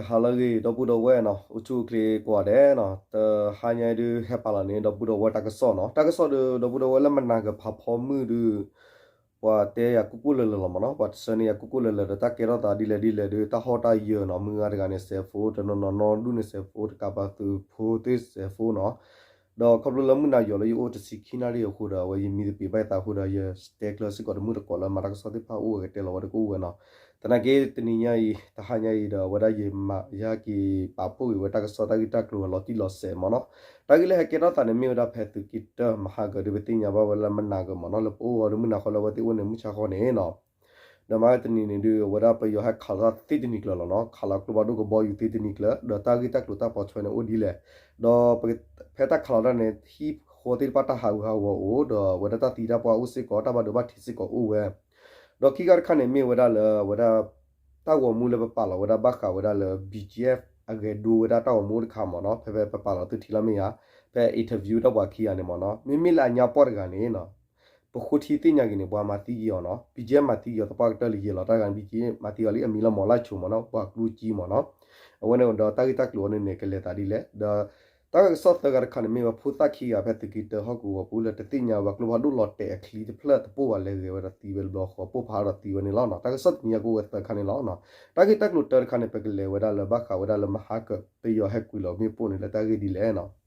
ဟါလၢအဂ့ၤ ဒီပုၢ်ဒီဝဲၢ်နီၤ, အိၣ်ဆူၣ်အိၣ်ချ့ကိးဂၤဒဲးနီၤ, တဟါညါအံၤဒုး ဟဲပာ်လီၤန့ၣ် ဒီပုၢ်ဒီဝဲၢ်တၢ်ကစီၣ်နီၤ, တၢ်ကစီၣ်ဒီး ဒီပုၢ်ဒီဝဲၢ်လၢမနၤကဖးဖီမုၢ်ဒုး ပှၤတဲယၤကိၢ်ကိၢ်လၢၤလၢၤလီၤမ့ၢ်နီၤ, ပှၤတဆၢန့ၢ်ယၤကိၢ်ကိၢ်လၢၤလၢၤဒီး တၢ်ကဲထီၣ်သးဒ်လဲၣ်ဒ်လဲၣ်ဒုး တၢ်ဟီၣ်တၢ်ယၢၤနီၤ, မုၢ်ဂၤတဂၤန့ၣ် စဲးဖိ, တနီၤနီၤနီၢ်ဒူၣ်န့ၣ် စဲးဖိ, တကးဘၣ်သုးဖိသ့ၣ်စဲးဖိနီၤ, ဒီးခီဖျိလၢမုၢ်နၤယီၤလၢယအိၣ်တဆံခံနၣ်ရံၣ်အဃိဒီး အဝဲယမံသပ့ၤဘၣ်ယသးအဃိဒီး ယတဲကျၢၤစ့ၢ်ကီးတမုၢ်တကိးလၢမၤတၢ်ကစီၣ်သ့ၣ်တဖၣ်အိၣ်ဝဲကတဲလီၤဝဲတကအိၣ်ဝဲနီၤ, သနာ်က့တနံၤညါအံၤ တဟါညါအံၤဒီး အဝဲဒၣ်ယမၤယဟဲက့ၤပာ်ဖှိၣ်က့ၤဝဲတၢ်ကစီၣ်တၢ်ဂ့ၢ်တၢ်ကျိၤလီၤတံၢ်လီၤဆဲးမ့ၢ်နီၤ, တၢ်ဂ့ၢ်လၢဟဲကဲထီၣ်သးန့ၣ် မ့ၢ်ဝဲဒၣ်ဖဲသုးက့တၢ မဟါကၢၤဒုး ပသ့ၣ်ညါဘၣ်ဝဲလၢမနၤကၢၤမ့ၢ်နီၤ, လၢပအိၣ်ဝဲဒၣ်မုၢ်နၤဃီလၢအဝဲသ့ၣ်အိၣ်န့ၣ်မုၢ်ဆါဃီန့ၣ်နီၤ ဒီးမဟါတနံၤန့ၣ်ဒုး အဝဲဒၣ်ပယီၤဟဲခးလီၤတၢ်သ့တနံၤကျၢၤလီၤနီၤ, ခးလီၤကျိဖးဒိၣ်ကဘီယူၤသ့တနံၤကျၢၤ ဒီးတၢ်ဂ့ၢ်တၢ်ကျိၤတၢ်ပိာ်ထွဲန့ၣ်အိၣ်ဒ်လဲၣ်, ဒီး ဖဲတၢ်ခးလီၤတၢ်န့ၣ် ဟံၣ်ဃီသ့ၣ်တဖၣ်တၢ်ဟးဂူာ်ဟးဂီၤအိၣ် ဒီးအဝဲဒၣ်တၢ်သံတၢ်ပှၢ်အိၣ်စ့ၢ်ကီး တၢ်ဘၣ်ဒိဘၣ်ထံးစ့ၢ်ကီးအိၣ်ဝဲ, ဒီးခံခါတခါန့ၣ် မ့ၢ်ဝဲဒၣ်လၢအဝဲဒၣ် တၢ်ဂီၤမူလၢပပာ်လီၤဝဲဒၣ်ဘၣ်ဃးဝဲဒၣ်လၢ ဘံၣ်ကၠံၣ်အ့ၣ်ဖ် အဂဲၤဒိဝဲဒၣ်တၢ်ဂီၤမူတခါမ့ၢ်နီၤ, ဖဲဖဲပပာ်လီၤသုထံလီၤမ့ၢ်ဧါ, ဖဲ interview တၢ်ပှၤခံဂၤန့ၣ်မ့ၢ်နီၤ, မ့မ့ၢ်လၢအညါပှၢ်တဂၤန့ၣ်နီၤ ပဃိထံသ့ၣ်ညါက့ၤန့ၣ် ပှၤမၤသံက့ၤအီၤနီၤ, ဘံၣ်ကၠံၣ်မၤသံက့ၤအီၤ သပှၢ်ကတၢၢ်လၢယဲၢ်လီၤ တၢ်ဂၤန့ၣ် ဘံၣ်ကၠံၣ်မၤသံအီၤလံ အမံၤလၢမီၤလၢ်ဆိးမ့ၢ်နီၤ ပှၤကျူကၠံမ့ၢ်နီၤ, အဝဲန့ၣ်ဒီးတၢ်ဂ့ၢ်တၢ်ကျိၤအီၤန့ၣ်န့ၣ် ကလဲၤသးဒ်လဲၣ် ဒီး တၢ်ကစီၣ်သၢဂၤတခါန့ၣ် မ့ၢ်ဝဲဖိသၣ်ခံဂၤဖဲသုးက့တၢဟီၣ်ကဝီၤပူၤလၢတသ့ၣ်ညါဝဲကျိဖးဒိၣ်လီၤတဲာ်အချံတဖျၢၣ်တပိၢ်ဘၣ် လဲၤဂဲၤဝဲဒီးသံဝဲတဘျီဃီ ပိၢ်ဖးဒီးသံဝဲန့ၣ်လီၤနီၤ, တၢ်ကစီၣ်တနံၤညါကအိၣ်ဝဲသၢခါန့ၣ်လီၤ, တၢ်ဂ့ၢ်တၢ်ကျိၤတၢတခါန့ၣ် ပကလဲၤဝဲဒၣ်လၢဘၣ်ဃးဝဲဒၣ်လၢမဟါကၢၤ ပယီၤဟဲကွံာ်လီၤမ့ၣ်ပိၢ်န့ၣ်လၢတၢ်ဂ့ၢ်ဒ်လဲၣ်နီၤ,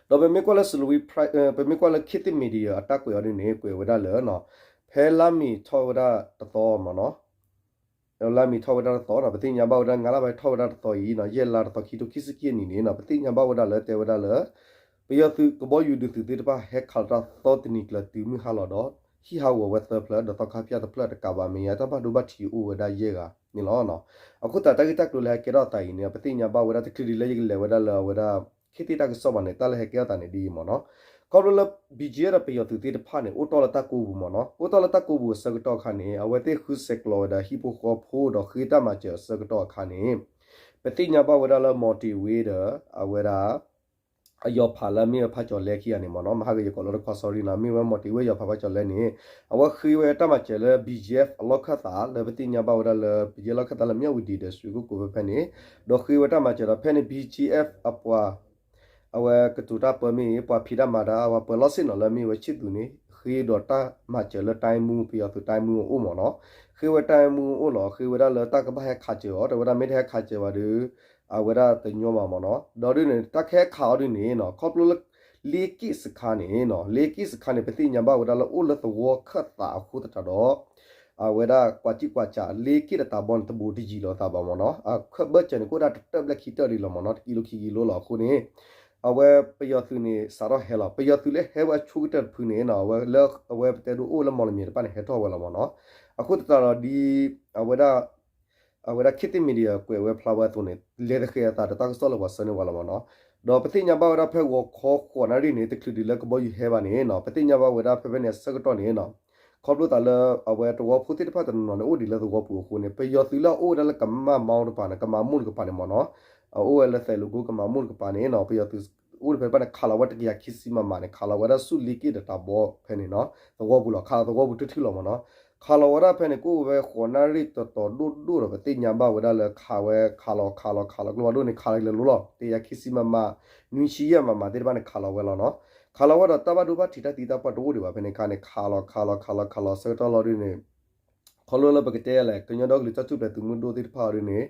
ဒီးပမ့ၢ်ကွၢ်လၢ Salween Press ပမ့ၢ်ကွၢ်လၢ ခေတ်သစ် Media အတၢ်ကွဲးအီၤဒ်န့ၣ် ကွဲးဝဲဒၣ်လၢနီၤ, ဖဲလါမ့ၤထီၣ်ဝဲဒၣ်တသီမ့ၢ်နီၤ လါမ့ၤထီၣ်ဝဲဒၣ်တသီနီၤ ပသ့ၣ်ညါဘၣ်ဝဲဒၣ် ငါးလပိုင်းထီၣ်ဝဲဒၣ်တသီအံၤနီၤ ယဲၢ်လါတသီ ခံထိခံဆံခံအနံၣ်န့ၣ်နီၤ ပသ့ၣ်ညါဘၣ်ဝဲဒၣ်လၢတဲဝဲဒၣ်လၢ ပယီၤသုးကဘီယူၤဒုးသုးသ့ၣ်တဖၣ်ဟဲခးလီၤတၢ်သီတနံၤကျၢၤတုၤမုၢ်ဟါလီၤဒီး ဟံၣ်ဟးဂီၤဝဲသၢဖျၢၣ် ဒီးသီခါဖၠၣ်တဖျၢၣ် တကးဘၣ်မဲာ်ညါတၢ်ဘၣ်ဒိဘၣ်ထံးအိၣ်ဝဲဒၣ်ယဲၢ်ဂၤန့ၣ်လီၤ. အဃိသတးတၢ်ဂ့ၢ်တၢ်ကျိၤလၢဟဲကဲထီၣ်သးအံၤန့ၣ် ပသ့ၣ်ညါဘၣ်ဝဲဒၣ်တချုးဒ်လၢယကလဲၤဝဲဒၣ်လၢအဝဲဒၣ် ခေတ်သစ် တၢ်ကစီၣ်ဘၣ်န့ၣ် တၢ်လၢဟဲကဲထီၣ်သးန့ၣ်ဒ်အံၤမ့ၢ်နီၤ ခီဖျိလၢ ဘံၣ်ကၠံၣ် ဒီးပယီၤသုးသ့ၣ်တဖၣ်န့ၣ် အိၣ်တ့ၢ်လၢတၢ်ကိးပူၤမ့ၢ်နီၤ အိၣ်တ့ၢ်လၢတၢ်ကိးပူၤအဆၢကတီၢ်အခါန့ၣ် အဝဲသ့ၣ်ဃုဆဲးကျိးဝဲဒီးဟံၣ်ဖိဃီဖိဒီးဃ့တၢ်မၤစၢၤအဆၢကတီၢ်အခါန့ၣ် ပသ့ၣ်ညါဘၣ်ဝဲဒၣ်လၢ မီၤတ့ၤဝ့ဒီး အဝဲဒၣ် အယီၤဖးလၢအမ့ၢ်ဝဲဖးကၠီၤလဲခံဂၤန့ၣ်မ့ၢ်နီၤ မဟါကယကိးလီၤတခီ sorry နီၤ မ့ၢ်ဝဲမီၤတ့ၤဝ့ယီၤဖးဖးကၠီၤလဲန့ၣ် အဝဲဃ့ဝဲတၢ်မၤစၢၤလၢ ဘံၣ်ကၠံၣ် အလီၢ်ခၢၣ်သး လၢပသ့ၣ်ညါဘၣ်ဝဲဒၣ်လၢ ဘံၣ်ကၠံၣ် အလီၢ်ခၢၣ်သးလၢ မြဝတီ ဒီးရွှေကုက္ကိုဖဲဖဲန့ၣ် ဒီးဃ့ဝဲတၢ်မၤစၢၤဒီးဖဲန့ၣ် ဘံၣ်ကၠံၣ် အပှၤ အဝဲကတိၤတၢ်ပၢမ့ၢ်ဂ့ၤ ပှၤဖံးတၢ်မၤတၢ် အဝဲပၢၤလီၢ်ဆ့ၣ်နီၤလၢအမ့ၢ်ဝဲဆံၣ်သူးန့ၣ် ဃ့ဒီးတၢ်မၤစၢၤလၢ တိုင်းမှူး ပယီၤသုး တိုင်းမှူး အအိၣ်မ့ၢ်နီၤ ဃ့ဝဲ တိုင်းမှူး အအိၣ်လီၤ ဃ့ဝဲဒၣ်လၢတၢ်ကဘၣ်ဟဲခးစၢၤအီၤ တဲဝဲဒၣ်မ့ၢ်တဟဲခးစၢၤဘၣ်ဒီး အဝဲဒၣ်တညီဘၣ်မ့ၢ်နီၤ ဒီးဒ်န့ၣ် တၢ်ကဟဲခးအီၤဒ်န့ၣ်နီၤ ခီဖျိလၢ လ့က့ၣ်စခါန့ၣ်နီၤ လ့က့ၣ်စခါန့ၣ် ပသ့ၣ်ညါဘၣ်ဝဲဒၣ်လၢအိၣ်လၢသဝီခၢၣ်သးအဃိသတးဒီး အဝဲဒၣ်ကွၢ်စံၣ်ကွၢ်စး လ့က့ၣ်ဒီးတးဘီန့ၣ် တဘူးတယံာ်လိာ်သးဘၣ်မ့ၢ်နီၤ အခၢၣ်ဘၢၣ်စၢၤန့ၣ် ကအိၣ်ဒၣ်တတၢၣ်ဘျဲၣ်ခံတၢၣ်ဒ်လီၤမ့ၢ်နီၤ တကံလိခံကံလိလီၤအဃိန့ၣ် အဝဲပယီၤသုးန့ၣ် စးထီၣ်ဟဲလီၤ ပယီၤသုးလၢဟဲဝဲအဆိကတၢၢ်တဖုန့ၣ်နီၤ အဝဲလၢအဝဲပတဲဒိၣ်အိၣ်လၢမီၣ်လမံၤတဖၣ်န့ၣ် ဟဲထီၣ်ဝဲလီၤမ့ၢ်နီၤ အဃိသတးဒီးဒ် အဝဲဒၣ် အဝဲဒၣ် ခေတ်သစ် Media ကွဲးဝဲဖျါဝဲအသိးန့ၣ် လဲၤတဃဲၤအသးဒီးတၢ်ကစီၣ်လၢပှၤဆှၢန့ၢ်ဝဲလီၤမ့ၢ်နီၤ ဒီးပသ့ၣ်ညါဘၣ်ဝဲဒၣ်ဖဲဂီၤခီဃိးနၣ်ရံၣ်န့ၣ် တချုးဒ်လၢကဘီယူၤဟဲဘၣ်န့ၣ်နီၤ ပသ့ၣ်ညါဘၣ်ဝဲဒၣ်ဖဲဖဲန့ၣ်အဆၢကတီၢ်န့ၣ်နီၤ ခီဖျိသးလၢအဝဲသဝီဖိသ့ၣ်တဖၣ်တနီၤနီၤန့ၣ် အိၣ်ဒံးလၢသဝီပူၤအဃိန့ၣ် ပယီၤသုးလၢအအိၣ်ဝဲဒၣ်လၢကမၣ်မါတကပၤန့ၣ် ကမၤမိၢ်တကပၤန့ၣ်မ့ၢ်နီၤ အအိၣ်ဝဲလၢသဲးလိကိကမၤမိၢ်တကပၤန့ၣ်နီၤ ပယီၤသုးအိၣ်ဖဲဖဲန့ၣ် ခးလီၤဝဲတကယၤခံဆံ မမ န့ၣ် ခးလီၤဝဲဒၣ်ဆူလ့က့ၣ်ဒီးတးဘီဖဲန့ၣ်နီၤ သဝီပူၤလီၤ ခးလီၤသဝီပူၤတထူၣ်လီၤမ့ၢ်နီၤ ခးလီၤဝဲဒၣ်ဖဲန့ၣ် ကအိၣ်ဝဲဃိးနၣ်ရံၣ်တီၤတီၤဒိၣ်ဒိၣ်ဒီး ပသ့ၣ်ညါဘၣ်ဝဲဒၣ်လၢခးဝဲ ခးလီၤ ခးလီၤ ခးလီၤကျိဖးဒိၣ်န့ၣ် ခးလီၤကလဲၤလိၤလီၤ တကယၤခံဆံ မမ နွံဆံယဲၢ် မမ သ့ၣ်တဖၣ်န့ၣ် ခးလီၤဝဲလီၤနီၤ ခးလီၤဝဲဒီးတၢ်ဘၣ်ဒိဘၣ်ထံးတၢ်သံတၢ်ပှၢ်တအိၣ်ဒံးဘၣ်ဖဲန့ၣ်အခါန့ၣ် ခးလီၤ ခးလီၤ ခးလီၤ ခးလီၤဆၢကတီၢ်လီၤဒ်န့ၣ် ခီဖျိလၢပကတဲလဲၣ် ကညီဒီကလုာ်တၢ်ထူၣ်ဖျဲးသုးမုၢ်ဒိၣ်သ့ၣ်တဖၣ်အီၤဒ်န့ၣ်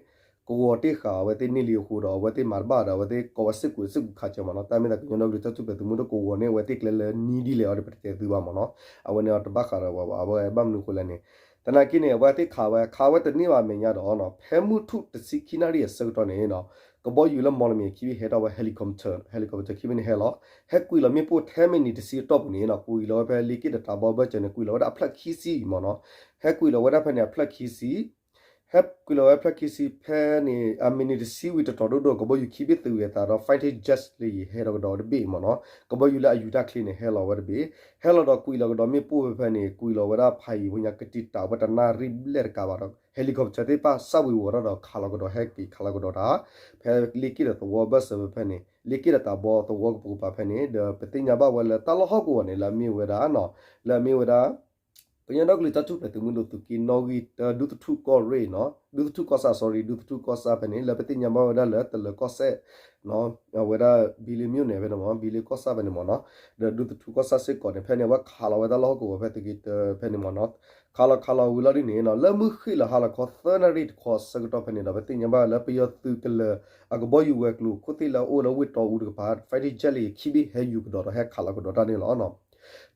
ကဝီၤတ့ၢ်ဃာ်အဝဲသ့ၣ်န့ၢ်လံအဃိဒီး အဝဲသ့ၣ်မၤတဘၣ်ဒီး အဝဲသ့ၣ်ကိးဝဲစ့ၢ်ကီးစ့ၢ်ကီးခးစၢၤမ့ၢ်နီၤ တၢ်မ့ၢ်သးကညီဒီကလုာ်တၢ်ထူၣ်ဖျဲးသုးမုၢ်ဒိၣ်ကဝီၤန့ၢ်အဝဲသ့ၣ်ကျဲလၢနံၣ်ဒ်လဲၣ်အီၤဒီး ပတတဲသုဘၣ်မ့ၢ်နီၤ အဝဲန့ၣ်အီၤတဘၣ်ဃးဒီးဝဲဘၣ် အဝဲဘၣ်မနုၤအဃိလဲၣ်န့ၣ် သနာ်က့န့ၣ် အဝဲသ့ၣ်ခးဝဲ ခးဝဲတန့ၢ်ဘၣ်အမဲာ်ညါဒီး ဖဲမုၢ်ထူၣ်တဆံခံနၣ်ရံၣ်အဆၢကတီၢ်န့ၣ် ကဘီယူၤလၢမီၣ်လမံၤခံဘ့ၣ်ဟဲထီၣ်ဝဲ helicopter helicopter ခံဘ့ၣ်န့ၣ်ဟဲလီၤ ဟဲကွံာ်လီၤမ့ၣ်ပိၢ်ထဲမံးနံးတဆံအတီၢ်ပူၤန့ၣ် ကွံာ်လီၤဝဲဖဲလ့က့ၣ်ဒီးတးဘီဘၢၣ်စၢၤန့ၣ် ကွံာ်လီၤဝဲဒၣ်အဖျၢၣ်ခံဆံမ့ၢ်နီၤ ဟဲကွံာ်လီၤဝဲဒၣ်ဖဲန့ၣ်အဖျၢၣ်ခံဆံ ဟဲကွံာ်လီၤဝဲဖျၢၣ်ခံဆံဖဲန့ၣ် အမံးနံးတဆံဝံၤတတီၤဒိၣ်ဒိၣ် ကဘီယူၤခံဘ့ၣ်သုးဂဲၤသးဒီး fighter jet လၢယဟဲထီၣ်ကဒီးတဘ့ၣ်မ့ၢ်နီၤ ကဘီယူၤလၢအယူၤတၢ်ချ့န့ၣ် ဟဲလီၤဝဲတဘ့ၣ် ဟဲလီၤဒီးကွံာ်လီၤကဒီးမ့ၣ်ပိၢ်ဖဲဖဲန့ၣ် ကွံာ်လီၤဝဲဒၣ်ဖးယံၤဝဲညါကတံာ်တာ်ဝဲတနၣ်ရံၣ်ဘျဲၣ်တကးဘၣ်ဒီး helicopter သ့ၣ်တဖၣ်စၣ်ဝံၤဝီၤထီၣ်ဒီးခးလီၤကဒီးဟဲက့ၤခးလီၤကဒီးတၢ် ဖဲလ့က့ၣ်ဒီးသဝီဘၢၣ်စၢၤဖဲဖဲန့ၣ် လ့က့ၣ်ဒီးတးဘီသဝီကပိာ်ကပၤဖဲန့ၣ် ဒီးပသ့ၣ်ညါဘၣ်ဝဲလၢတၢ်လီၢ်ဟီၣ်ကဝီၤန့ၣ် လၢအမ့ၢ်ဝဲဒၣ်နီၤ လၢအမ့ၢ်ဝဲဒၣ် ကညီဒီကလုာ်တၢ်ထူၣ်ဖျဲးသုးမုၢ်ဒိၣ်သုးက့နီၣ်ဂံၢ်တၢ ဒူသထူၣ်ကီၢ်ရ့ၣ်နီၤ, ဒူသထူၣ်ကီၢ်ဆၣ် sorry ဒူသထူၣ်ကီၢ်ဆၣ်ဖဲန့ၣ် လၢပသ့ၣ်ညါဘၣ်ဝဲဒၣ်လၢတလၢၤကီၢ်စဲၣ် အဝဲဒၣ် ဘံလ့ၤမၠိၣ်နဲၣ်ဖဲန့ၣ်မ့ၢ် ဘံလ့ၤကီၢ်ဆၣ်ဖဲန့ၣ်မ့ၢ်နီၤ, ဒီးဒူသထူၣ်ကီၢ်ဆၣ်စ့ၢ်ကီးန့ၣ် ဖဲန့ၣ် အဝဲခးလီၤဝဲတၢ်လီၢ်ဟီၣ်ကဝီၤဖဲသုးက့တၢဖဲန့ၣ်မ့ၢ်နီၤ, ခးလီၤခးလီၤဝံၤလီၤဒ်န့ၣ်နီၤ လၢမုၢ်ဃ့ၢ်လၢဟါလီၤခီသၢနၣ်ရံၣ်တခီဆၢကတီၢ်ဖဲန့ၣ်ဒီး ပသ့ၣ်ညါဘၣ်လၢပယီၤသုးကလၢၤ အကဘီယူၤဝဲၤကျိၤခိၣ်သ့ၣ်လၢအအိၣ်လၢဝ့ၢ်တီအူတကပၤ fighter jet လၢခံဘ့ၣ်ဟဲယူၤကဒီးဒီးဟဲခးလီၤကဒီးတၢ်န့ၣ်လီၤ.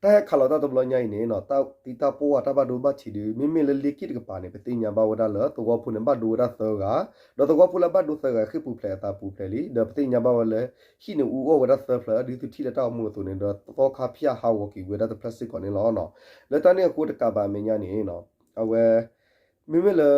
တၢ်ဟဲခးလီၤတၢ်တဘျီညါအံၤန့ၣ်နီၤ တၢ်သံတၢ်ပှၢ်တၢ်ဘၣ်ဒိဘၣ်ထံးဒီး မ့မ့ၢ်လၢလ့က့ၣ်တကပၤန့ၣ် ပသ့ၣ်ညါဘၣ်ဝဲဒၣ်လၢသဝီဖိန့ၣ် ဘၣ်ဒိဝဲဒၣ်သၢဂၤ, ဒီးသဝီဖိလၢဘၣ်ဒိသၢဂၤဃ့ၢ်ပူၤဖျဲးအသးပူၤဖျဲးလံ, ဒီးပသ့ၣ်ညါဘၣ်ဝဲလၢ ဟံၣ်န့ၣ်အူအီၣ်ဝဲဒၣ်သၢဖျၢၣ် ဒ်သုထံၣ်လၢတၢ်ဂီၤမူအသိးန့ၣ်ဒီး သီခါဖၠၣ်ဟးဂီၤက့ၤဝဲဒၣ်တဖျၢၣ်စ့ၢ်ကီးန့ၣ်လီၤ. လၢတၢ်န့ၣ်အဃိတကးဘၣ်အမဲာ်ညါန့ၣ် အဝဲ မ့မ့ၢ်လၢ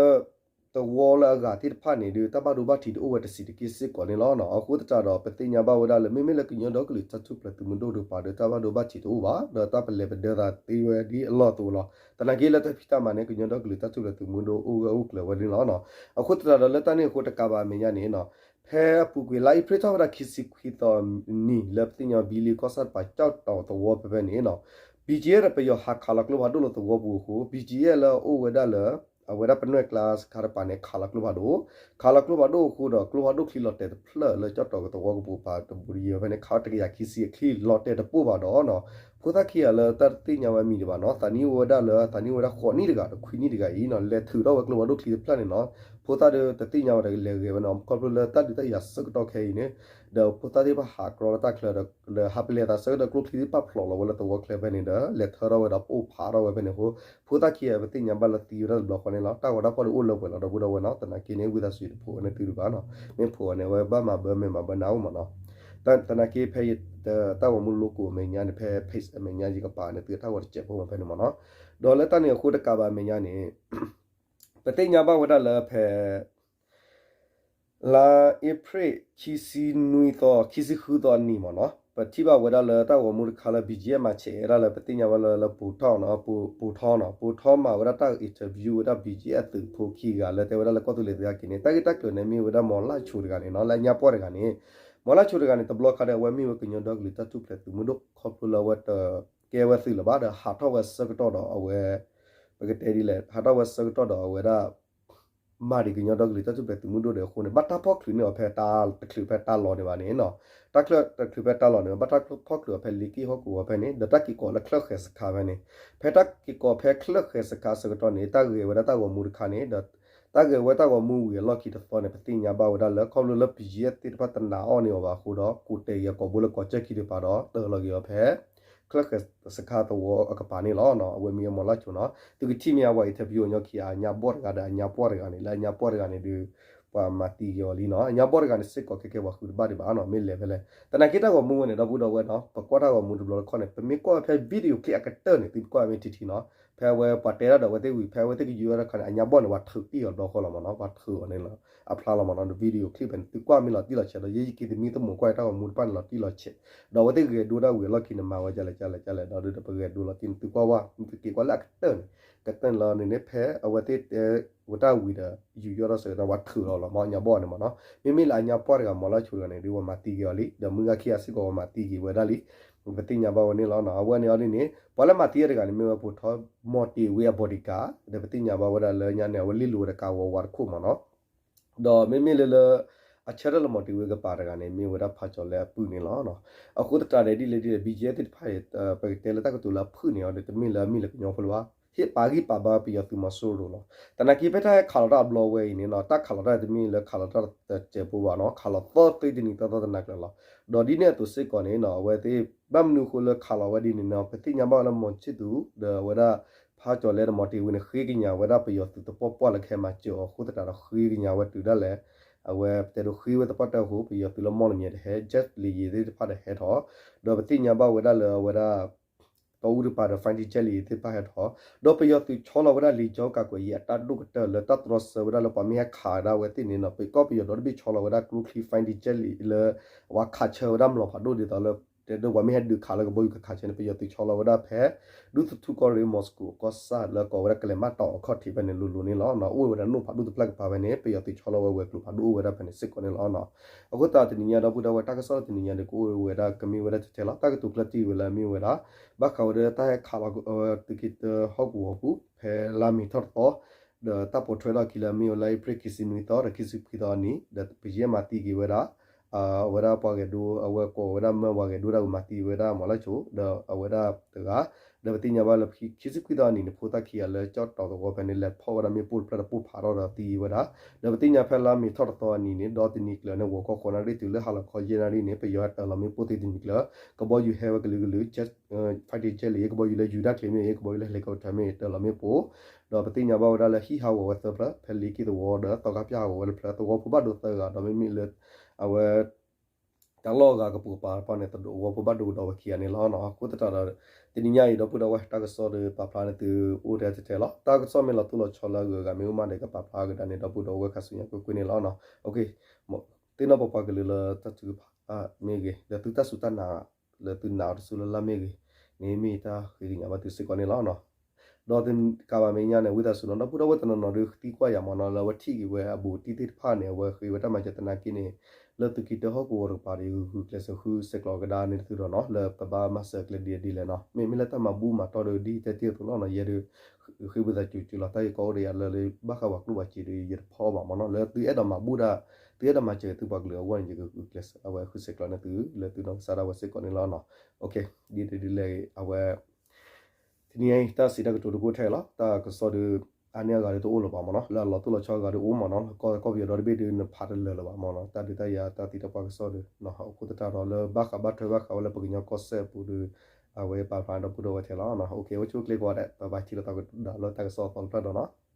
သဝီလၢအဂၤသ့ၣ်တဖၣ်န့ၣ်ဒီး တၢ်ဘၣ်ဒိဘၣ်ထံးတအိၣ်ဝဲတဆံးတက့ၢ်စ့ၢ်ကီးန့ၣ်လီၤ. အဃိသတးဒီး ပသ့ၣ်ညါဘၣ်ဝဲဒၣ်လၢ မ့မ့ၢ်လၢကညီဒီကလုာ်တၢ်ထူၣ်ဖျဲးသုးမုၢ်ဒိၣ်တကပၤဒီး တၢ်ဘၣ်ဒိဘၣ်ထံးတအိၣ်ဘၣ် ဒီးတၢ်ပလဲၤပဒၢသးသ့ဝဲဒ်အလီၢ်အသိးလီၤ. သနာ်က့လၢတၢ်ဖံးတၢ်မၤန့ၣ် ကညီဒီကလုာ်တၢ်ထူၣ်ဖျဲးသုးမုၢ်ဒိၣ်အိၣ်ဂၢၢ်အိၣ်ကျၢၤဝဲန့ၣ်လီၤ. အဃိသတးဒီးလၢတၢ်န့ၣ်အဃိတကးဘၣ်အမဲာ်ညါန့ၣ် ဖဲအပူၤကွံာ်လါအ့ဖြ့ၣ်ထီၣ်ဝဲဒၣ်ခံဆံခွံသီနံၤ လၢပသ့ၣ်ညါဘံလ့ကီၢ်ဆၣ်တကပၤ ကၠီၣ်တီၤသဝီဖဲဖဲန့ၣ် ဘံၣ်ကၠံၣ်အဲၣ်ဒီးပယီၤဟးခးလီၤကျိဖးဒိၣ်လၢသဝီပူၤအဃိ ဘံၣ်ကၠံၣ်အဲၣ်လၢအအိၣ်ဝဲဒၣ်လၢ အဝဲဒၣ်ပနွဲၢ်ကျါစခါတကပၤန့ၣ် ခးလီၤကျိဖးဒိၣ်, ခးလီၤကျိဖးဒိၣ်အဃိဒီး ကျိဖးဒိၣ်ချံလီၤတဲာ်တဖျၢၣ်လၢကၠီၣ်တီၤသဝီကပၤတဘူးတယၢၤဖဲန့ၣ် ခးတကယၤခံဆံအချံလီၤတဲာ်တပိၢ်ဘၣ်ဒီး ဖိသၣ်ခံဂၤလၢတၢ်တသ့ၣ်ညါဝဲမံၤဒံးဘၣ်နီၤ သးနံၣ်အိၣ်ဝဲဒၣ်လၢ သးနံၣ်အိၣ်ဝဲဒၣ်ဃိးနံၣ်တဂၤဒီးခွံနံၣ်တဂၤအံၤနီၤ လဲၤထုးထီၣ်ဝဲကျိဖးဒိၣ်ချံတဖျၢၣ်န့ၣ်နီၤ ဖိသၣ်ဒီးတသ့ၣ်ညါဝဲဒီးလဲၤဂဲၤဝဲနီၤ ခီဖျိလၢတၢ်ဒုးတၢ်ယၤဆၢကတီၢ်ခဲအံၤန့ၣ် ဒီးဖိသၣ်သ့ၣ်တဖၣ်ဟးကြီလၢတၢ်ချၢဒီး ဟးပလဲၤသးဆၢကတီၢ်ကျိချံသ့ၣ်တဖၣ်ဖျိးလီၤဝဲလၢသဝီချၢဖဲန့ၣ်ဒီး လဲၤထၢထီၣ်ဝဲဒီးပိၢ်ဖးထီၣ်ဝဲဖဲန့ၣ်အဃိ ဖိသၣ်ခံဂၤပသ့ၣ်ညါဘၣ်လၢသံဝဲဒၣ်တဘျီဃီန့ၣ်လီၤ. တၢ်ဂီၤတၢ်ဖီၣ်ဒီးအိၣ်လၢပှဲၤလီၤဒီပုၢ်ဒီဝဲၢ်နီၤ သနာ်က့န့ၣ် ဝံသးစူၤတဖိးဝဲန့ၣ်သုတဘၣ်နီၤ မ့ၢ်ဖိးဝဲန့ၣ် အဝဲဘၣ်မၤဘၢမ့ၢ်မၤဘၢနၤအိၣ်မးနီၤ သနာ်က့ဖဲယတၢ်ဂီၤမူလိကိးအမဲာ်ညါန့ၣ် ဖဲ page အမဲာ်ညါယကပာ်န့ၣ် သုတၢ်ဂီၤတစဲးဖိမးဖဲန့ၣ်မးနီၤ ဒီးလၢတၢ်န့ၣ်အဃိတကးဘၣ်အမဲာ်ညါန့ၣ် ပသ့ၣ်ညါဘၣ်ဝဲဒၣ်လၢဖဲ လါအ့ဖြ့ၣ် ခံဆံနွံသီ ခံဆံဃုသီအနံၤမးနီၤ ပထံၣ်ဘၣ်ဝဲဒၣ်လၢတၢ်ဂီၤမူတခါလၢ ဘံၣ်ကၠံၣ်အဲၣ် မၤဆဲးဝဲဒၣ်လၢပသ့ၣ်ညါဘၣ်လၢ လၢပိာ်ထီၣ်နီၤ ပိာ်ထီၣ်နီၤ ပိာ်ထီၣ်မၤဝဲဒၣ်တၢ် interview ဝဲဒၣ် ဘံၣ်ကၠံၣ်အဲၣ် သုးဖိခံဂၤလၢတဲဝဲဒၣ်လၢကီၢ်သူလ့ၤသ့ၣ်တဖၣ်က့ၤန့ၣ် တၢ်ဂ့ၢ်တၢ်ကျိၤန့ၣ်မ့ၢ်ဝဲဒၣ်မီၤလၢ်ဆိတဂၤန့ၣ်နီၤ လၢအညါပှၢ်တဂၤန့ၣ် မီၤလၢ်ဆိတဂၤန့ၣ် တဘျီခါဒီးအဝဲမ့ၢ်ဝဲကညီဒီကလုာ်တၢ်ထူၣ်ဖျဲးသုးမုၢ်ဒိၣ်ခီဖျိလၢအဝဲတကဲဝဲသုးလၢၤဘၣ်ဒီး ဟးထီၣ်ဝဲဆၢကတီၢ်ဒီးအဝဲ ပကတဲဒ်လဲၣ် ဟးထီၣ်ဝဲဆၢကတီၢ်ဒီးအဝဲဒၣ် မၤဒံးကညီဒီကလုာ်တၢ်ထူၣ်ဖျဲးသုးမုၢ်ဒိၣ်ဒီးအဃိန့ၣ် ဘၣ်တၢ်ဖီၣ်ချုးန့ၢ်အီၤဖဲတၢ်တချုးဖဲတၢ်လီၤန့ၣ်ဘၣ်န့ၣ်နီၤ တၢ်ချၢတချုးဖဲတၢ်လီၤန့ၣ် ဘၣ်တၢ်ဖီၣ်ချုးအီၤဖဲလ့က့ၣ်ဟီၣ်ကဝီၤဖဲန့ၣ် ဒီးတၢ်က့ၤကိးလၢချၢၣ်ဃဲၤစခါဖဲန့ၣ် ဖဲတၢ်က့ၤကိးဖဲချၢၣ်ဃဲၤစခါဆၢကတီၢ်န့ၣ် တၢ်ဂဲၤဝဲဒၣ်တၢ်ဂီၤမူတခါန့ၣ် ဒီးတၢ်ဂဲၤဝဲတၢ်ဂီၤမူဝံၤအလီၢ်ခံတသီန့ၣ် ပသ့ၣ်ညါဘၣ်ဝဲဒၣ်လၢခီဖျိလၢ ဘံၣ်ကၠံၣ်အဲၣ် သ့ၣ်တဖၣ်တနာ်အီၣ်န့ၢ်အီၤဘၣ်အဃိဒီး ကိးတဲာ်က့ၤအကိာ်ဘိလၢကိးကၠၢၢ်ခံတကပၤဒီး တၢၢ်လီၤက့ၤအီၤဖဲ ချၢၣ်ဃဲၤစခါသဝီအကပၤန့ၣ်လီၤ. အဝဲမ့ၢ်ဝဲမီၤလၢ်ဆိနီၤ သုကထံၣ်မ့ၢ်အဝဲ interview အညီခံဂၤ အညါဘီၣ်တဂၤဒီးအညါပှၢ်တဂၤန့ၣ် လၢအညါပှၢ်တဂၤန့ၣ်ဒီး ပှၤမၤသံက့ၤအီၤလံနီၤ အညါဘီၣ်တဂၤန့ၣ်စ့ၢ်ကီးခဲကဲပှၤဃုတဘၣ်ဒံးဘၣ်နီၤ မ့ၢ်လဲၤဖဲလဲၣ် သနာ်က့တၢ်ဂီၤမူဝဲန့ၣ် ဒီပုၢ်ဒီဝဲၢ်နီၤ ပကွၢ်တၢ်ဂီၤမူတဘျီတခီၣ်န့ၣ် ပမ့ၢ်ကွၢ်ဝဲဖဲ video clip အကတၢၢ်န့ၣ် သုကွၢ်မ့ၢ်ထံထံနီၤ ဖဲအဝဲပှၤတဲတၢ်ဒီးအဝဲသ့ၣ်ဝံၤ ဖဲအဝဲသ့ၣ်ကယူၤဝဲဒၣ်ခါန့ၣ် အညါဘီၣ်န့ၣ် ပှၤထုးအီၤတဘျီဃီလီၤမးနီၤ ပှၤထုးအီၤန့ၣ်လီၤ အဖျါလီၤမးနီၤ video clip ဖဲန့ၣ် သုကွၢ်မ့ၢ်လီၤတံၢ်လီၤဆဲးဒီး ယဲယက့ၤသမံသမိးကွၢ်တၢ်ဂီၤမူတဖၣ်န့ၣ်လီၤတံၢ်လီၤဆဲး ဒီးအဝဲသ့ၣ်ဂဲၤဒိတၢ်ဝံၤအလီၢ်ခံန့ၣ် မၤဝဲကလဲၣ်ကလဲၣ်ကလဲၣ် ဒီးဒုးဒီးပဂဲၤဒိလီၤတံၢ်န့ၣ် သုကွၢ်ဝဲ သုက့ၤကွၢ်လၢအကတၢၢ်န့ၣ် ကတၢၢ်န့ၣ်လီၤန့ၣ်န့ၣ် ဖဲအဝဲသ့ၣ်တဲဝဲတၢ်ဝံၤဒီး ယူၤယီၣ်ထီၣ်စ့ၢ်ကီး ပှၤထုးလီၤလီၤမး အညါဘီၣ်န့ၣ်မးနီၤ မ့မ့ၢ်လၢအညါပှၢ်တဂၤ မီၤလၢ်ဆိတဂၤန့ၣ် ဒုးပှၤမၤသံက့ၤအီၤလံ ဒီးမုၢ်ဂၤခံဂၤစ့ၢ်ကီး ပှၤမၤသံက့ၤဝဲဒၣ်လံ ပသ့ၣ်ညါဘၣ်ဝဲန့ၣ်လီၤနီၤ အဝဲန့ၣ်အီၤဒ်န့ၣ် ပှၤလၢမၤသံဝဲတဂၤန့ၣ် မ့ၢ်ဝဲပိာ်ထီၣ်မီၤတ့ၤဝ့အ bodyguard ဒီးပသ့ၣ်ညါဘၣ်ဝဲဒၣ်လၢညါန့ၣ် အဝဲလ့ၣ်လိၤဝဲဒီးကးဝီဝါတခိၣ်မးနီၤ ဒီးမ့မ့ၢ်လၢလၢ အဆၢထၢၣ်လၢမီၤတ့ၤဝ့ကပၤတဂၤန့ၣ် မ့ၢ်ဝဲဒၣ်ဖးကၠီၤလဲအပုၢ်န့ၣ်လီၤ. အဃိသတးဒီးဒ်လဲၣ်ဒ်လဲၣ် ဘံၣ်ကၠံၣ်အဲၣ် သ့ၣ်တဖၣ်အံၤ ပကတဲလၢတၢ်ကတိၤလၢအဖုၣ်န့ၣ်အီၤဒီး တမ့ၢ်လၢအမ့ၢ်လၢကညီဖိလၢၤဘၣ် ဟ့ၣ်ပာ်ဂံၢ်ပာ်ဘါပယီၤသုးမီၤစိရိၤလီၤ. သနာ်က့ဖဲတၢ်ဟဲခးလီၤတၢ်အဘျီဝဲအံၤန့ၣ်နီၤ တၢ်ခးလီၤတၢ်တမ့ၢ်လၢခးလီၤတၢ်တစဲးဖိဘၣ်နီၤ ခးလီၤသီသ့တနံၤသီသီသနာ်က့လီၤ. ဒီးဒ်န့ၣ်အသိးစ့ၢ်ကီးန့ၣ်နီၤ အဝဲသ့ၣ် ဘၣ်မနုၤအဃိလၢခးလီၤဝဲဒ်န့ၣ်နီၤ ပသ့ၣ်ညါဘၣ်ဝဲလၢမီၤဆံၣ်သူး ဒီးအဝဲဒၣ် ဖးကၠီၤလဲဒီးမီၤတ့ၤဝ့န့ၣ် ဃ့ကညးဝဲဒၣ်ပယီၤသုးသပှၢ်ပှၢ်လၢကဟဲမၤစၢၤအီၤအဃိသတးဒီး ဃ့ကညးဝဲတုၤဒၣ်လဲာ် အဝဲပတဲဒိးဃ့ဝဲသပှၢ်တၢၢ်အဃိ ပယီၤသုးလၢမီၢ်လမၠဲၤတဟဲ jet လံာ်ယံၤသ့ၣ်တဖၣ်ဒီးဟဲထီၣ် ဒီးပသ့ၣ်ညါဘၣ်ဝဲဒၣ်လၢအဝဲဒၣ် တီအူတကပၤဒီး fighter jet လံာ်ယံၤသ့ၣ်တဖၣ်ဟဲထီၣ် ဒီးပယီၤသုးဆီလီၤဝဲဒၣ်လံာ်ကၠီကးကွဲးယံၤအတၢ်ဒိၣ်ကတၢၢ်လၢတၢ်တြီဆၢဝဲဒၣ်လၢပှၤမ့ၢ်ဟဲခးဒၣ်ဝဲသ့ၣ်န့ၣ်နီၤ ပကီၢ်ပယီၤဒီတဘ့ၣ်ဆီလီၤဝဲဒၣ်ကျိချံ fighter jet လံာ်လၢ အဝဲခးဆၢဝဲဒၣ်မျိာ်ဖးဒိၣ်ဒ်သိးလၢ တဲဒၣ်ပှၤမ့ၢ်ဟဲဒုးခးလၢကဘီယူၤကခးဆၢန့ၣ် ပယီၤသုးဆီလီၤဝဲဒၣ်ဖဲ ဒူသထူၣ်ကီၢ်ရ့ၣ် Moscow ကီၢ်ဆၣ်လၢကိးဝဲဒၣ်ကလဲၤမးတီၤအခီၣ်ထံးဖဲန့ၣ်လိၤလိၤန့ၣ်လီၤ. အိၣ်ဝဲဒၣ်နိၣ်ဖးဒိၣ်တဖျၢၣ်ကပၤဖဲန့ၣ် ပယီၤသုးဆီလီၤဝဲဝဲၤကျိၤဖးဒိၣ်အိၣ်ဝဲဒၣ်ဖဲန့ၣ်စ့ၢ်ကီးန့ၣ်လီၤ. အဃိသတးတနံၤညါဒီပုၢ်ဒီဝဲၢ် တၢ်ကစီၣ်တနံၤညါဒီးကအိၣ်ဝဲဒၣ်ကမ့ၢ်ဝဲဒၣ်ထဲထဲလီၤ. တၢ်ကတိၤကျၢၢ်တံၢ်ဝဲလၢအမ့ၢ်ဝဲဒၣ် ဘၣ်ဃးဝဲဒၣ်တၢ်ဟဲခးလီၤ သုးက့တၢဟီၣ်ကဝီၤပူၤ ဖဲလါမ့ၤထီၣ်တသီ ဒီးတၢ်ပိာ်ထွဲထီၣ်အခံလၢအမ့ၢ်ဝဲလါအ့ဖြ့ၣ်ခံဆံနွံသီ ဒီးခံဆံခွံသီအနံၤ ဒီးပယဲၢ်မၤသံက့ၤဝဲဒၣ် အဝဲဒၣ်ပှၤဂဲၤဒိ အဝဲကိးဝဲဒၣ်မၢဝၤဂဲၤဒိဒၣ်ဝဲမၤသံဝဲဒၣ်မီၤလၢ်ဆိ ဒီးအဝဲဒၣ်တဂၤ ဒီးပသ့ၣ်ညါဘၣ်လၢခံဆံခွံသီအနံၤန့ၣ် ဖိသၣ်ခံဂၤလၢကၠီၣ်တီၤသဝီဖဲန့ၣ် လဲၤဖီၣ်ဝဲဒၣ်မ့ၣ်ပိၢ်တဖျၢၣ်ဒီးပိၢ်ဖးထီၣ်ဒီးသံဝဲဒၣ် ဒီးပသ့ၣ်ညါဖဲလါမ့ၤထီၣ်တသီအနံၤန့ၣ် ဒီတနံၤကျၢၤန့ၣ် ဂီၤခီဃိးနၣ်ရံၣ်တုၤလၢဟါလီၤခီယဲၢ်နၣ်ရံၣ်န့ၣ် ပယီၤဟဲတၢၤလီၤမ့ၣ်ပိၢ်သ့တနံၤကျၢၤ ကဘီယူၤဟဲဝဲကလုာ်ကလုာ် fighter jet လံ ကဘီယူၤလၢယူၤတၢ်ချံမ့ၢ်ဂ့ၤ ကဘီယူၤလၢ helicopter မ့ၢ်ဂ့ၤ တၢၤလီၤမ့ၣ်ပိၢ် ဒီးပသ့ၣ်ညါဘၣ်ဝဲဒၣ်လၢဟံၣ်ဟးဂီၤဝဲသၢဖျၢၣ် ဖဲလ့က့ၢ်သဝီဒီးသီခါပျၢ်ဟးဂီၤဝဲတဖျၢၣ် သဝီဖိဘၣ်ဒိသၢဂၤ ဒီးမ့မ့ၢ်လၢ အဝဲ တၢ်လီၢ်အဂၤကပိာ်ကပၤတဖၣ်န့ၣ် သဝီဖိဘၣ်ဒိကဒီးဝဲခံဂၤန့ၣ်လီၤ. အဃိသတးဒီး တနံၤညါအံၤ ဒီပုၢ်ဒီဝဲၢ် တၢ်ကစီၣ်ဒီးပာ်ဖျါန့ၢ်သုအိၣ်ထဲထဲလီၤ. တၢ်ကစီၣ်မ့ၢ်လီၤတိၢ်လီၤဆီလၢအဂုၤအဂၤမ့ၢ်အိၣ်မးဒီး ကပာ်ဖျါကဒါန့ၣ် ဒီပုၢ်ဒီဝဲၢ်ခဲစူညါကွ့ၢ်ကွ့ၢ်န့ၣ်လီၤ. သ့ၣ်နီၣ်ပပှၤကလုာ်လၢတၢ်ထုကဖၣ်မ့ၢ်ဂ့ၤ လၢသုတၢ်စူၢ်တၢ်နာ် လၢသုနာ်အီၤတစူၢ်လၢ်လၢ်မ့ၢ်ဂ့ၤန့ၣ် မ့ၢ်ယတၢ်ဃ့ကညးဘၣ်သုစ့ၢ်ကီးန့ၣ်လီၤ. ဒီးတကးဘၣ်မဲာ်ညါန့ၣ် ဝံသးစူၤနီၤ ဒီပုၢ်ဒီဝဲၢ်တနီၤနီၤဒီးသံကွၢ်ယၤမ့ၢ်နီၤ လၢအဝဲထံၣ်က့ၤဝဲအဘူးတံၢ်သ့ၣ်တဖၣ်န့ၣ် အဝဲဃ့ဝဲတၢ်မၤစၢၤသနာ်က့န့ၣ် လၢသုးက့တၢဟီၣ်ကဝီၤတကပၤဒီး ဂုာ်ကျဲးစၢးဃုစဲးကျိးကဒါန့ၢ်သုဒီးနီၤ လၢပဘၣ်မၤစၢၤကျဲဒ်လဲၣ်ဒ်လဲၣ်နီၤ မ့မ့ၢ်လၢတၢ်မၤဘူၣ်မၤတီၢ်ဒီးဒ်တဲတ့ၢ်အသိးလီၤနီၤ ယဲဒုး ဃ့ဝံသးစူၤစူၤလီၤ တၢ်ဂ့ၢ်ကီအိၣ်ဒီးယၤလၢ ဘၣ်ဃးပှၤကျိၣ်ပှၤစ့ဒီး ယတဖီအီၣ်ဘၣ်မ့ၢ်နီၤ လၢသုအဲၣ်ဒိးမၤဘူၣ်ဒၣ် သုအဲၣ်ဒိးမၤစၢၤသုပှၤကလုာ်အဂီၢ်န့ၣ် ယကဂုာ်ကျဲးစၢး အဝဲဃုစဲးကျိးန့ၢ်သု လၢသုနီၢ်ကစၢ်ဒၣ်ဝဲစ့ၢ်ကီးန့ၣ်လီၤ. ဒ်လဲၣ်ဒ်လဲၣ်အဝဲ တနံၤအံၤ တၢ်စံးတၢ်ကတိၤတအိၣ်ထဲလီၤ တၢ်ကစီၣ်ဒီး အါန့ၢ်အဂၤဒီးတအိၣ်လၢၤဘၣ်မ့ၢ်နီၤ လၢအလီၤတိၢ်လီၤဆီအဂၤဒီးအိၣ်မ့ၢ်နီၤ ကီၢ်ကီၢ်ပယီၤဒီတဘ့ၣ်ဒီးနဖးတလၢာ်လၢၤဘၣ်မ့ၢ်နီၤ တၢ်ဒုးတၢ်ယၤတၢ်သံတၢ်ပှၢ်ကစီၣ်ဒီး အဃိသတးဒီးလၢ ဘၣ်ဃးဘၣ်ထွဲဘၣ်ဃးဝဲလၢပကညီကီၢ်စဲၣ်အပူၤဒီး အဝဲပာ်ဖျါဒီပုၢ်ဒီဝဲၢ်ထဲလီၤ. အိၣ်ခ့ အိၣ်ဆူၣ်အိၣ်ချ့ကိးဂၤဒဲး ပဘၣ်ထံၣ်လိာ်သးကဒီးလၢတၢ်ကစီၣ်အသီတဖျၢၣ်ဒီးနီၤ